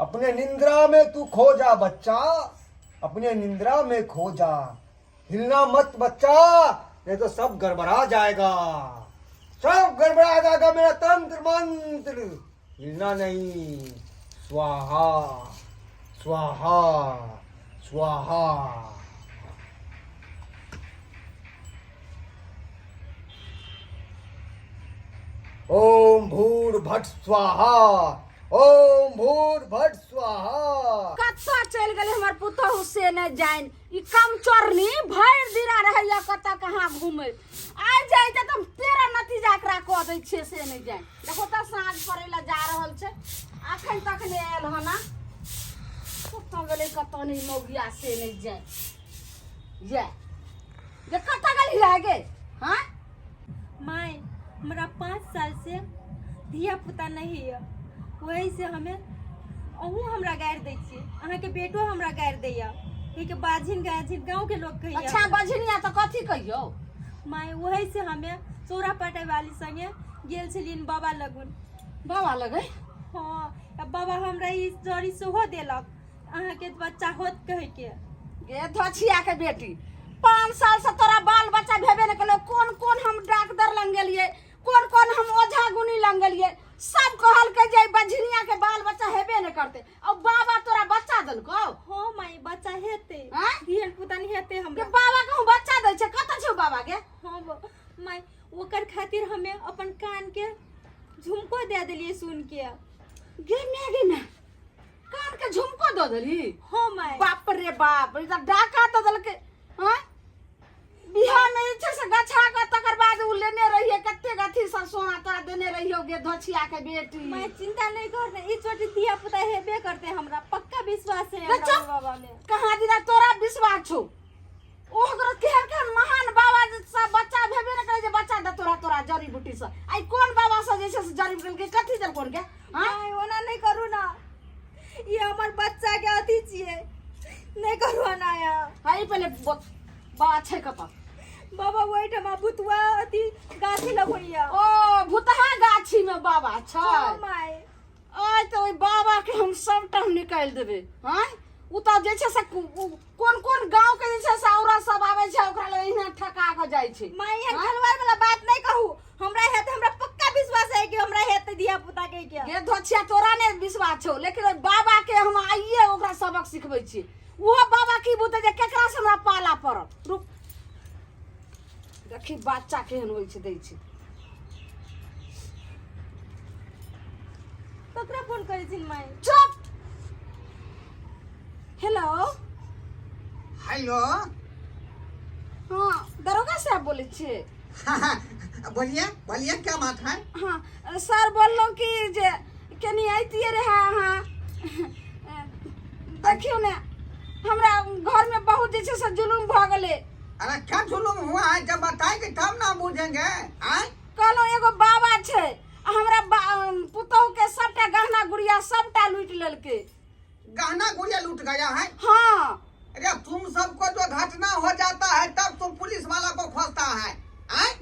अपने निंद्रा में तू खो जा बच्चा, अपने निंद्रा में खो जा, हिलना मत बच्चा, नहीं तो सब गड़बड़ा जाएगा, सब गड़बड़ा जाएगा मेरा तंत्र मंत्र। हिलना नहीं। स्वाहा स्वाहा स्वाहा। ओम भूर भट स्वाहा, ओम भूर भट स्वाहा। कतऽ चलि गेलै हमर पुतहु से नहि जानि। ई कम चोरनी भरि दिना रहैया कतऽ कहाँ घूमै। आइ जाइ तऽ हम तेरह नतीजा एकरा कऽ दै छियै से नहि जानि। देखो तऽ साँझ पड़ै लए जा रहल छै, अखन तक नहि आयल हन। कतऽ गेलै कतऽ नहि मौगिया से नहि जानि। ये जे कतऽ गेली रह गे? हाँ माय, हमरा 5 साल से धिया पुता नहीं है, वही से हमें अहूँ हमरा गारि दै छियै, अहाँके बेटो हमरा गारि दैया, के बाझिन गाझिन गाँव के लोग कहिया। अच्छा बझनिया तऽ कथी कहियौ? माय, वही से हमें चौरा पटे वाली संगे गेल छलियन बाबा लगुन। बाबा लगे? हाँ, आ बाबा हमरा ई जड़ी सेहो देलक, अहाँके बच्चा होत कहिके। गे धछिया के बेटी, 5 साल से तोरा बाल बच्चा भेबे नहि केलौ। कोन कोन हम डाक्टर लग गेलियै, कोन कोन हम ओझा गुनी लग गेलियै, सब कहलकै जे बझनिया के बाल बच्चा हेबे नहि करतै। आ बाबा तोरा बच्चा देलकौ? हाँ माई, बच्चा हेतै। आँय? धियन पुता नहि हेतै हमरा। के बाबा कहूँ बच्चा दै छै? कतऽ छौ बाबा के? हाँ माई, ओकर खातिर हमे अपन कान के झुमको दे देलियै सुन के। गे my गे my, कान के झुमको दऽ देली? हाँ माई। बाप रे बाप, ई तऽ डाका दऽ देलकै। हाँ, बियाह में जे छै से गछा के तकर बाद उ लेने रहिए कतेक अथी सब सोना तोरा देने रहियो गे धछिया के बेटी। मैं चिंता नहीं करने, ई छोटी धिया पुता हेबे करते, हमरा पक्का विश्वास है रे हमरा चुप। बाबा में। कहाँ दिना तोरा विश्वास छौ? ओकरो केहन केहन महान बाबा जे सब बच्चा भेबे नहि करै जे बच्चा दे तोरा, तोरा जड़ी बूटी से। आइ कोन बाबा से जे छै से जड़ी बूटी कथी देलकोन गे? हाँ? नहीं, ओना नहीं करू ना, ये हमर बच्चा के अथी छियै, नहीं करू ओना यहाँ। हाय पहिले बाबा छै कतऽ? बाबा ओहिठाम भुतुआ अथी गाछी लगैया। ओ भुतहा गाछी में बाबा छै? हाँ, माय। आइ तऽ ओहि बाबा के हम सबटा हम निकालि देबै। आँय, ओ तऽ जे छै से कोन कोन गाँव के जे छै से औरत सब आबै छै ओकरा लग एहिना ठका कऽ जाइ छै। माय, एहन आँय? खलवार वाला बात नहीं कहू, हमरा हेतै, हमरा पक्का विश्वास है कि हमरा हेतै धिया पुता के। के गे धोछिया, तोरा नहि विश्वास छौ, लेकिन ओहि बाबा के हम आइए ओकरा सबक सिखबै छी। ओहो बाबा की बुझतै जे केकरा से हमरा पाला पड़त। रुक, देखी बच्चा केहन होइ छै, दै छै। ककरा फोन करै छिन माय? चुप। हेलो। हेलो। हाँ, दरोगा साहब बोलै छियै? हाँ, बोलिए बोलिए, क्या बात है? हाँ सर, बोललहुँ कि जे कनी अइतियै रहए अहाँ। देखियौ ने, हमरा घरमे बहुत जे छै से जुलुम भऽ गेलै। अरे क्या जुलूम हुआ है, जब बताएंगे तब ना बुझेंगे। आय? कहलहुँ एगो बाबा छै आ हमरा पुतहु के सबटा गहना गुड़िया सबटा लूटि लेलकै। गहना गुड़िया लूट गया है? हाँ। अरे तुम सबको जो घटना हो जाता है तब तुम पुलिस वाला को खोजता है। आय?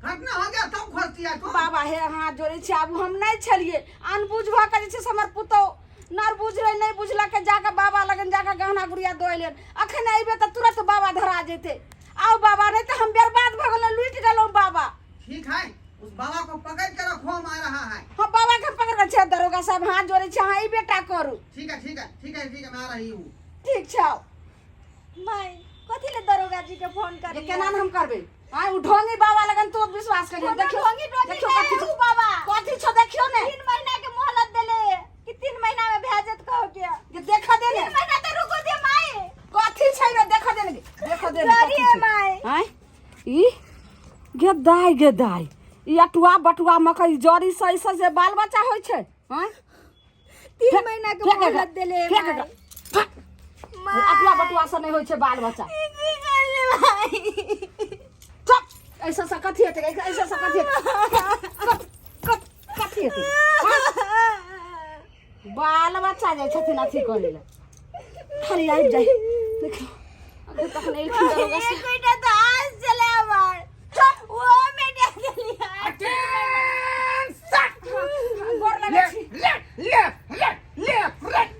घटना हो गया तब खोजती है तुम? बाबा हे, हाथ जोड़ै छी, आबू। हम नहि छलियै, अनबुझ भऽ कऽ जे छै से हमर पुतहु नरबुझ रहै, नहि बुझलकै, जाकऽ बाबा लगन जाकऽ गहना गुड़िया दऽ एलियनि। अखन अयबै तऽ तुरंत बाबा धरा जेतै। आउ बाबा, नहि तऽ हम बर्बाद भऽ गेलहुँ, लूटि गेलहुँ बाबा। ठीक है, उस बाबा को पकड़ के रखो, हम आ रहा है। हाँ, बाबा के पकड़ के छै। दरोगा साहब, हाथ जोड़ै छी, अहाँ ई बेटा करू। ठीक है, ठीक है, ठीक है, ठीक है, मैं आ रही हूँ। ठीक छै, आउ। माय, कथी ले दरोगा जी के फोन जे करी? केना ने हम करबै? आइ उ ढोंगी बाबा लगन तू विश्वास करियो? कोनो देखियो, ढोंगी टोंगी देखियो नहि कथी है उ बाबा। कथी छौ, देखियो ने। 3 महीना के मोहलत देले कि 3 महीना में भए जात कहो के। जे देखा दे ने। 3 महीना तो रुको दे माय। कथी छै रे, देखा दे ने, देखा दे ने। डरी कथी है छै? माय। आँय, ई गे दाइ, गे दाइ, ई अटुआ बटुआ मकई जड़ी सही से जे बाल बच्चा होइ छै? आँय? 3 महीना के फेंक एकरा, मोहलत देले फेंक माय। एकरा, फेंक। माय। अटुआ बटुआ से नहि होइ छै बाल बच्चा। ई की करले माय? चुप। ऐसा से कथी हेतै? ऐसा से कथी हेतै? कत कत कथी हेतै? आँय? बाल बच्चा जाइ छथिन अथी करै लए, खाली आबि जाइ। देखियौ, अखन तक नहि एलखिन दरोगा साहब। एक तऽ आस छलै हमर, ओहो मेटा देलियै। गोर लगै छी। Left left left left right.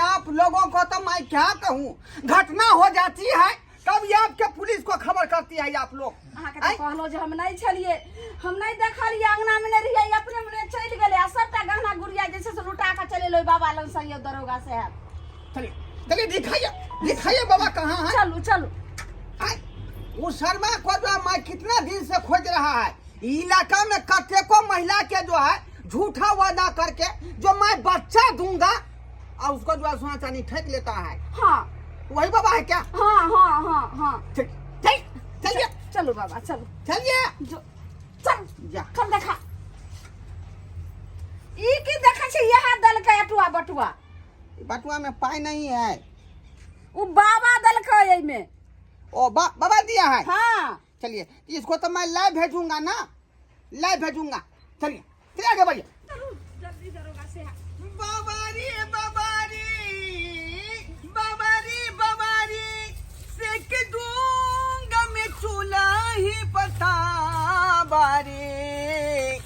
आप लोगों को तो मैं क्या कहूँ, घटना हो जाती है तब ये आपके पुलिस को खबर करती है आप लोग। अहाँके तऽ आँय? कहलहुँ जे हम नहि छलियै, हम नहि देखलियै, अंगना मे नहि रहियै, अपने मने चलि गेलै आ सबटा गहना गुड़िया जे छै से लुटा कऽ चलि एलै बाबा लग संगे दरोगा साहेब। चलिए चलिए, दिखाइए दिखाइए बाबा कहाँ है। चलू चलू। आँय? वो शर्मा को जो है मैं कितना दिन से खोज रहा है। इलाका में कतेको महिला के जो है झूठा वादा करके जो मैं बच्चा दूंगा और उसको जो है सोना चांदी ठेक लेता है। हाँ। वही बाबा है क्या? हाँ हाँ हाँ हाँ। ठीक ठीक, चलिए। चलू बाबा चलू। चलिए। जो चल। जा। चल देखा ई की देखै छै, यहाँ देलकै अटुआ बटुआ। बटुआ में पाई नहीं है। उ बाबा देलकै एहिमे। ओ बाबा दिया है। हाँ। चलिए इसको तो मैं लाइव भेजूंगा ना, लाइव भेजूंगा। चलिए चलिए आगे बढ़िए। चलू जल्दी दरोगा से। बाबा रे बाबा रे बाबा रे बाबा रे, सेक दूंगा मैं चूल्हा ही पता बारे।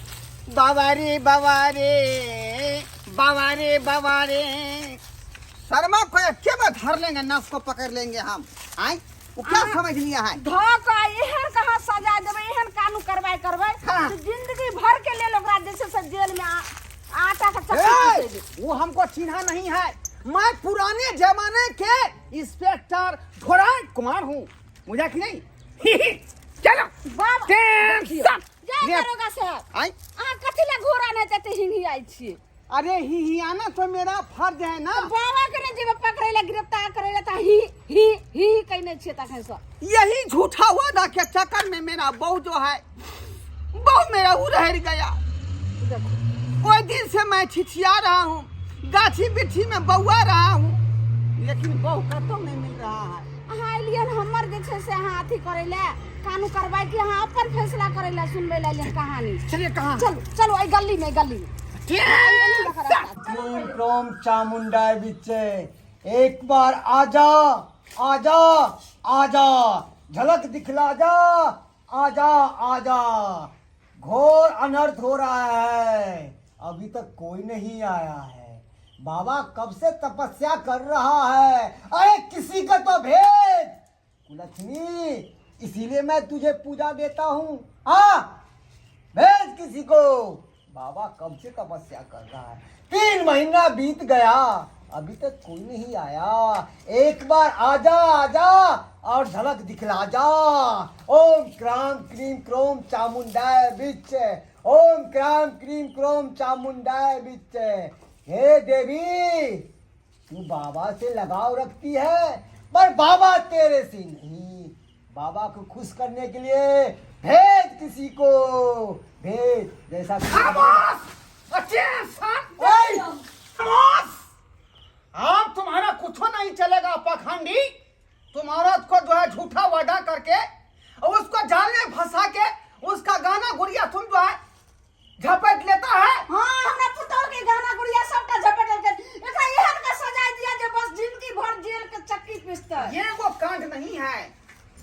बाबा रे बाबा रे बाबा रे बाबा रे, शर्मा को के बार धर लेंगे ना, उसको पकड़ लेंगे हम। आए वो क्या समझ लिया है? धऽ कऽ एहन कहाँ सजा देबै, एहन कानून कार्रवाई करबै हाँ। तऽ जिंदगी भर के लेल ओकरा जे छै से जेल में आटा के चक्की ए, पीसै देबै। वो हमको चिन्हा नहीं है, मैं पुराने जमाने के इंस्पेक्टर धोराज कुमार हूँ, मुझे कि नहीं? चलो। बाबा, टेंशन। जय ले। दरोगा साहब। आई। अहाँ कथी लए घोड़ा नहि जते हिंगी आइ छियै? अरे हिहियाना तो मेरा फर्ज है ना। बाबा के ने जेबै पकड़ै लए, गिरफ्तार करै लए, तऽ ही ही ही कहिने छियै तखन सँ। यही झूठा वादा के चक्कर में मेरा बहू जो है, बहू मेरा उड़हर गया। देखो। कोई दिन से मैं छिछिया रहा हूँ, गाछी बिछी में बउआ रहा हूँ, लेकिन बहू कतौ नहीं मिल रहा है। अहाँ एलियन हमर जे छै से अहाँ अथी करै लए कानून करवाई कि अहाँ अपन फैसला करै लए सुनबै लए एलियन कहानी? चलिए कहाँ? चलू चलू, एहि गली में, गली में। क्रीम क्रोम चामुंडा बिच्चे, एक बार आजा आजा आजा, झलक दिखला जा, आजा आजा, घोर अनर्थ हो रहा है, अभी तक कोई नहीं आया है। बाबा कब से तपस्या कर रहा है, अरे किसी का तो भेज। कुलक्ष्मी, इसीलिए मैं तुझे पूजा देता हूँ, हाँ भेज किसी को। बाबा कब से तपस्या कर रहा है, 3 महीना बीत गया, अभी तक कोई नहीं आया। एक बार आजा आजा और झलक दिखला जा। ओम क्राम क्रीम क्रोम चामुंडाय बिच, ओम क्राम क्रीम क्रोम चामुंडाय बिच। हे देवी, तू बाबा से लगाव रखती है पर बाबा तेरे से नहीं। बाबा को खुश करने के लिए भेज किसी को, भेज जैसा। खामोश! ओए! खामोश! अब तुम्हारा कुछ नहीं चलेगा पखंडी। तुम औरत को जो है झूठा वादा करके और उसको जाल में फंसा के उसका गाना गुड़िया तुम जो है झपट लेता है। हाँ, हमरा पुतोह के गाना गुड़िया सबटा झपट लेलकै। एकरा एहन के सजा दिया जे बस जिंदगी भर जेल के चक्की पिसतै। ये वो कांड नहीं है,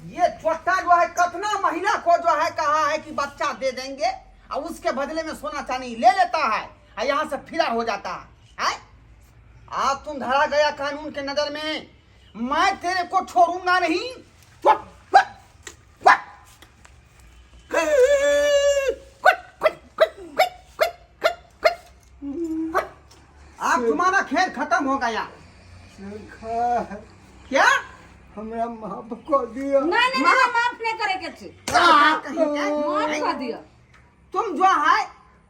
ये चोट्टा जो है कतना महिला को जो है कहा है कि बच्चा दे देंगे और उसके बदले में सोना चांदी ले लेता है और यहाँ से फिरा हो जाता है। हैं? आज तुम धरा गया कानून के नजर में, मैं तेरे को छोड़ूंगा नहीं। कुट, कुट, कुट। कुट, कुट, कुट, कुट, कुट, कुट, कुट, कुट। अब तुम्हारा खेल खत्म हो गया। सरकार। क्या? हमरा माफ कर दिया। नहीं नहीं नहीं, माफ नहीं करे के छै। माफ कर दिया। तुम जो है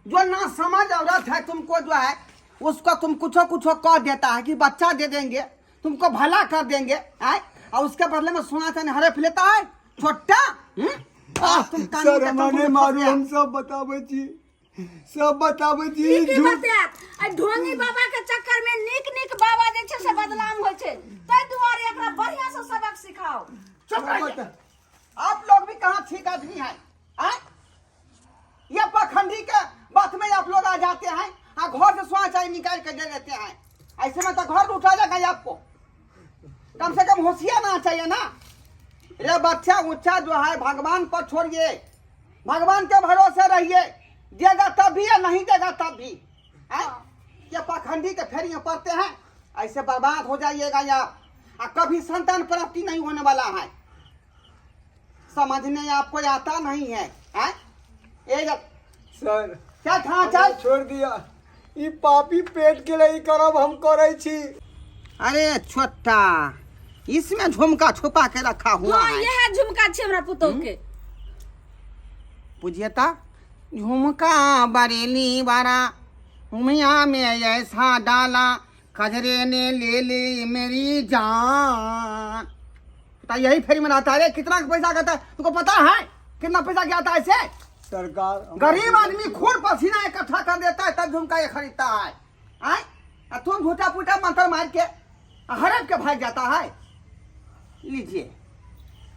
जो ना समझ औरत है, तुमको जो है उसको तुम कुछो कुछो कह देता है कि बच्चा दे देंगे तुमको, भला कर देंगे, आए? और उसके बदले में सोना चांदी हड़प लेता है छोटा। हम्म? तुम कानून सर के हमरा चंगुल नहीं में मारू। फंस गया। हम सब बताबै छी, सब बताबै छी। ई की झूठ। बतायत? आ ढोंगी बाबा के चक्कर में नीक नीक बाबा जे छै से बदनाम होइ छै, ताहि दुआरे एकरा बढ़िया से सबक सिखाओ। चुप रहिए। आप लोग भी कहाँ ठीक आदमी है, आए? ये पखंडी के बात में आप लोग आ जाते हैं आ घर से सोना चांदी निकाल के दे देते हैं। ऐसे में तो घर लुटा जाएगा आपको। कम से कम होशियार ना चाहिए ना। रे बच्चा उच्चा जो है भगवान पर छोड़िए, भगवान के भरोसे रहिए, देगा तब भी या नहीं देगा तब भी। हैं? ये पखंडी के फेरिए पड़ते हैं। ऐसे बर्बाद हो जाइएगा आप, आ कभी संतान प्राप्ति नहीं होने वाला है। समझने आपको आता नहीं है, हैं? ए जब सर क्या था चल। छोड़ दिया, ई पापी पेट के लिए ई करब हम करै छी। अरे छोटा, इसमें झुमका छुपा के रखा हुआ हाँ है। इएह झुमका छै हमरा पुतोह के। पूजियता झुमका बरेली वाला उमिया में ऐसा डाला, कजरे ने ले ली मेरी जान। तो यही फेरी में रहता है रे। कितना पैसा का है तुमको पता है? कितना पैसा गया था ऐसे? सरकार गरीब आदमी खून पसीना इकट्ठा कर देता है तब झुमका ये खरीदता है। आय आ तुम झूठा फूटा मंत्र मार के हड़प के भाग जाता है। लीजिए,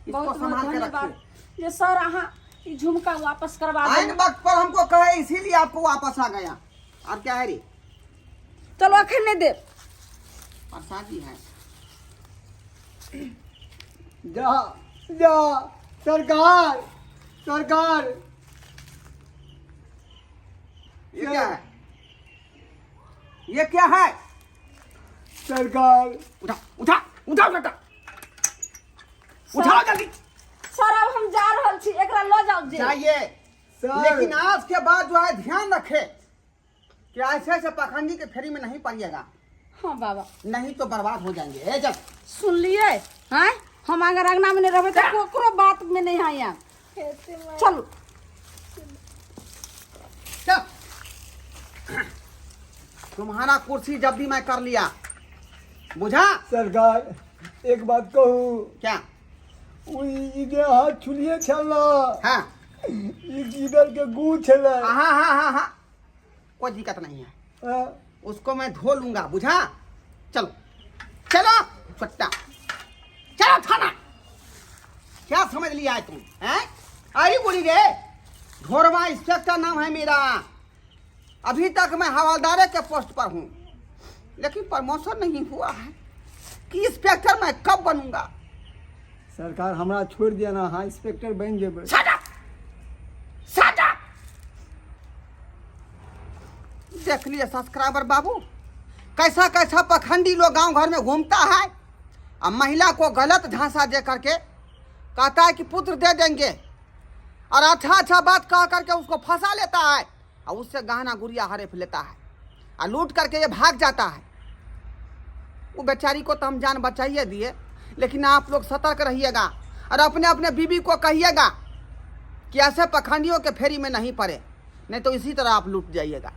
इसको बहुत बहुत संभाल के धन्यवाद रखिए। जे सर अहाँ ई झुमका वापस करवा आइन देलहुँ। वक्त पर हमको कहे, इसीलिए आपको वापस आ गया। अब क्या है रे? चलो अखन नहि देब। प्रसादी है। जा जा सरकार, सरकार। ये क्या है? ये क्या है? सरकार। उठा उठा उठा बेटा, उठाओ जल्दी। सर अब हम जा रहल छी, एकरा लऽ जाउ जे। जाइए सर। लेकिन आज के बाद जो है ध्यान रखे कि ऐसे ऐसे पखंडी के फेरी में नहीं पड़िएगा। हाँ बाबा। नहीं तो बर्बाद हो जाएंगे। ए जब सुनलियै आँय, हम अगर अंगना में नहि रहबै तऽ ककरो बात में नहि आयब। चलू। चल, तुम्हारा कुर्सी जब भी मैं कर लिया, बुझा? सरकार एक बात कहू? क्या? ओ ई जे हाथ छुलिए छल ना, हाँ। ई गिदर के गू छलै। हाँ हाँ हाँ हाँ, कोई दिक्कत नहीं है। हाँ। उसको मैं धो लूंगा, बुझा? चलो चलो छोटा, चलो थाना। क्या समझ लिया है तुम हैं? अरे बोली रे, ढोरवा इंस्पेक्टर नाम है मेरा। अभी तक मैं हवालदारे के पोस्ट पर हूँ, लेकिन प्रमोशन नहीं हुआ है कि इंस्पेक्टर मैं कब बनूंगा। सरकार हमरा छोड़ दिया ना, हाँ इंस्पेक्टर बन जेबै। Shut up! Shut up! देख लिए सब्सक्राइबर बाबू, कैसा कैसा पखंडी लोग गांव घर में घूमता है और महिला को गलत झांसा दे करके कहता है कि पुत्र दे देंगे, और अच्छा अच्छा बात कह करके उसको फंसा लेता है और उससे गहना गुड़िया हड़प लेता है और लूट करके ये भाग जाता है। वो बेचारी को तो हम जान बचाइए दिए, लेकिन आप लोग सतर्क रहिएगा और अपने अपने बीवी को कहिएगा कि ऐसे पखंडियों के फेरी में नहीं पड़े, नहीं तो इसी तरह आप लूट जाइएगा।